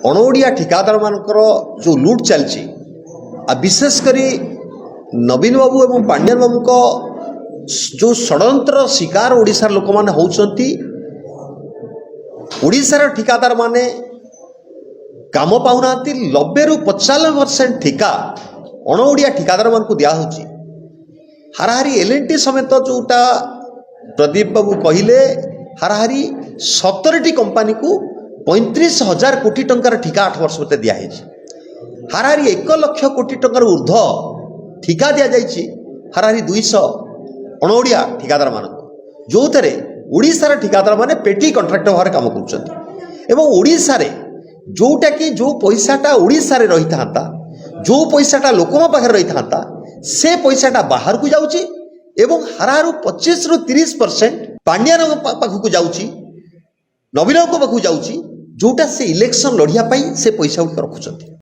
ଅଣଓଡ଼ିଆ ଠିକାଦାରମାନଙ୍କର ଯେଉଁ ଲୁଟ୍ ଚାଲିଛି, ଆଉ ବିଶେଷ କରି ନବୀନ ବାବୁ ଏବଂ ପାଣ୍ଡିଆନ ବାବୁଙ୍କ ଯେଉଁ ଷଡ଼ଯନ୍ତ୍ର ଶିକାର ଓଡ଼ିଶାର ଲୋକମାନେ ହେଉଛନ୍ତି, ଓଡ଼ିଶାର ଠିକାଦାରମାନେ କାମ ପାଉନାହାନ୍ତି। 90ରୁ 95% ଠିକା ଅଣଓଡ଼ିଆ ଠିକାଦାରମାନଙ୍କୁ ଦିଆହେଉଛି। ହାରାହାରି ଏଲ୍ ଏନ୍ ଟି ସମେତ, ଯେଉଁଟା ପ୍ରଦୀପ ବାବୁ କହିଲେ, ହାରାହାରି 17ଟି କମ୍ପାନୀକୁ 35,000 କୋଟି ଟଙ୍କାର ଠିକା 8 ବର୍ଷ ଭିତରେ ଦିଆହେଇଛି। ହାରାହାରି 1 ଲକ୍ଷ କୋଟି ଟଙ୍କାର ଉର୍ଦ୍ଧ୍ୱ ଠିକା ଦିଆଯାଇଛି ହାରାହାରି 200 ଅଣଓଡ଼ିଆ ଠିକାଦାରମାନଙ୍କୁ, ଯେଉଁଥିରେ ଓଡ଼ିଶାର ଠିକାଦାରମାନେ ପେଟି କଣ୍ଟ୍ରାକ୍ଟର ଭାବରେ କାମ କରୁଛନ୍ତି। ଏବଂ ଓଡ଼ିଶାରେ ଯେଉଁଟାକି ଯେଉଁ ପଇସାଟା ଓଡ଼ିଶାରେ ରହିଥାନ୍ତା, ଯେଉଁ ପଇସାଟା ଲୋକଙ୍କ ପାଖରେ ରହିଥାନ୍ତା, ସେ ପଇସାଟା ବାହାରକୁ ଯାଉଛି ଏବଂ ହାରାହାରୁ 25ରୁ 30% ପାଣ୍ଡିଆନଙ୍କ ପାଖକୁ ଯାଉଛି, ନବୀନଙ୍କ ପାଖକୁ ଯାଉଛି, ଯେଉଁଟା ସେ ଇଲେକ୍ସନ ଲଢ଼ିବା ପାଇଁ ସେ ପଇସା ଗୁଡ଼ିକ ରଖୁଛନ୍ତି।